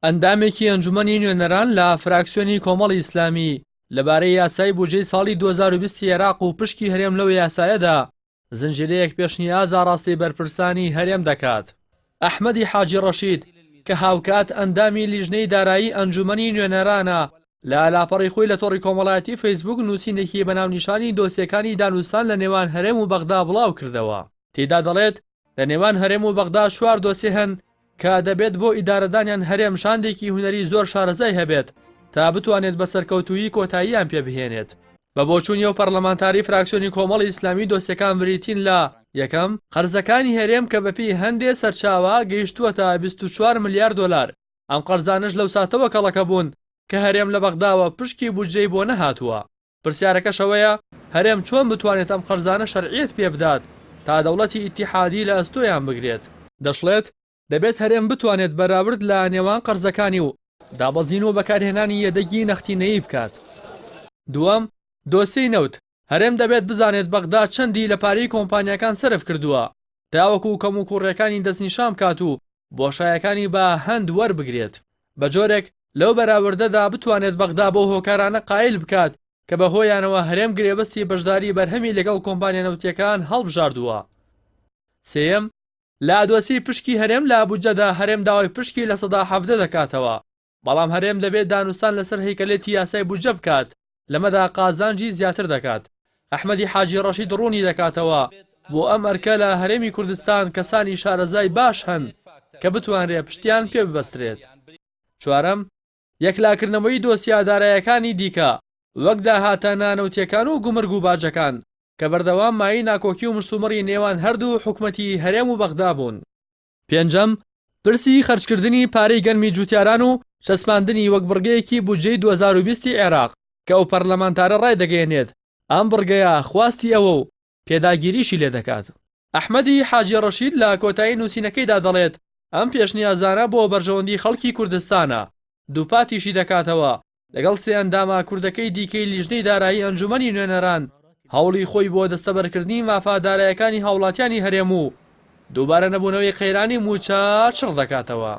ئەندامێکی ئەنجومەنی نوێنەران لە فراکسیۆنی کۆمەڵی ئیسلامی لەبارەی یاسای بودجەی ساڵی 2020 عێراق و پشکی هەرێم لەو یاسایەدا زنجیرەیەک پێشنیاز ئاڕاستەی بەرپرسانی هەرێم دەکات. ئەحمەدی حاجی ڕەشید کە هاوکات ئەندامی لیژنەی دارایی ئەنجومەنی نوێنەرانە لە لاپەڕی خۆی لە تۆڕی کۆمەڵایەتی فەیسبوک نووسینێکی بە ناونیشانی دۆسیەکانی دانوستان لە نێوان هەرێم و بەغدا بڵاوکردەوە تێیدا دەڵێت لە نێوان هەرێم و بەغدا چوار دۆسیە هەن کە دەبێت بۆ ئیدارەدانیان هەرێم شاندێکی هونەری زۆر شارەزای هەبێت تا بتوانێت بە سەرکەوتوویی کۆتاییان پێ بهێنێت. بە بۆچوونی ئەو پەرلەمانتارەی فراکسیۆنی کۆمەڵی ئیسلامی دۆسیەکان بریتین لە، یەکەم، قەرزەکانی هەرێم کە بەپێی هەندێ سەرچاوە گەیشتووەتە 24 ملیار دۆلار، ئەم قەرزانەش لەو ساتەوە کەڵەکە بوون کە هەرێم لە بەغداوە پشکی بودجەی بۆ نەهاتووە. پرسیارەکەش ئەوەیە هەرێم چۆن بتوانێت ئەم قەرزانە شەرعیەت پێ بدات تا دەوڵەتی ئیتیحادی لە ئەستۆیان بگرێت؟ دەشڵێت، دەبێت هەرێم بتوانێت بەراورد لە نێوان قەرزەکانی و دابەزین و بەکارهێنانی یەدەگی نەختینەیی بکات. دووەم، دۆسیەی نەوت، هەرێم دەبێت بزانێت بەغدا چەندی لە پارەی کۆمپانیاکان سەرف کردووە تاوەکو کەموکوڕیەکانی دەستنیشان بکات و بۆشایەکانی بە هەند وەربگرێت، بە جۆرێک لەو بەراوردەدا بتوانێت بەغدا بەو هۆکارانە قایل بکات کە بە هۆیانەوە هەرێم گرێبەستی بەشداری بەرهەمی لەگەڵ کۆمپانیا نەوتییەکان هەڵبژاردووە. سێیەم، لە دۆسیەی پشکی هەرێم لە بودجەدا هەرێم داوای پشکی 17% دەکاتەوە، بەڵام هەرێم دەبێت دانوستان لەسەر هەیکەلێتی یاسای بودجە بکات، لەمەدا قازانجی زیاتر دەکات. ئەحمەدی حاجی ڕەشید ڕوونی دەکاتەوە، بۆ ئەم ئەرکە لە هەرێمی کوردستان کەسانی شارەزای باش هەن کە بتوانرێ پشتیان پێ ببەسترێت. چوارەم، یەکلاکردنەوەی دۆسیە دارایەکانی دیکە وەک داهاتە نانەوتیەکان و گومرگ و باجەکان کە بەردەوام مایەی ناکۆکی و مشتومڕی نێوان هەردوو حکومەتی هەرێم و بەغدا بوون. پێنجەم، پرسی خەرجکردنی پارەی گەنمی جوتیاران و چەسپاندنی وەک بڕگەیەکی بودجەی 2020 ی عێراق کە ئەو پەرلەمانتارە ڕایدەگەیەنێت ئەم بڕگەیە خواستی ئەوە و پێداگیریشی لێدەکات. ئەحمەدی حاجی ڕەشید لە کۆتایی نووسینەکەیدا دەڵێت، ئەم پێشنیازانە بۆ بەرژەوەندی خەڵکی کوردستانە، دووپاتیشی دەکاتەوە، لەگەڵ سێ ئەندامە کوردەکەی دیکەی لیژنەی دارایی ئەنجوومەنی نوێنەران هەوڵی خۆی بۆ دەستەبەرکردنی مافە دارایەکانی هاوڵاتیانی هەرێم و دووبارە نەبوونەوەی قەیرانی مووچە چڕ دەکاتەوە.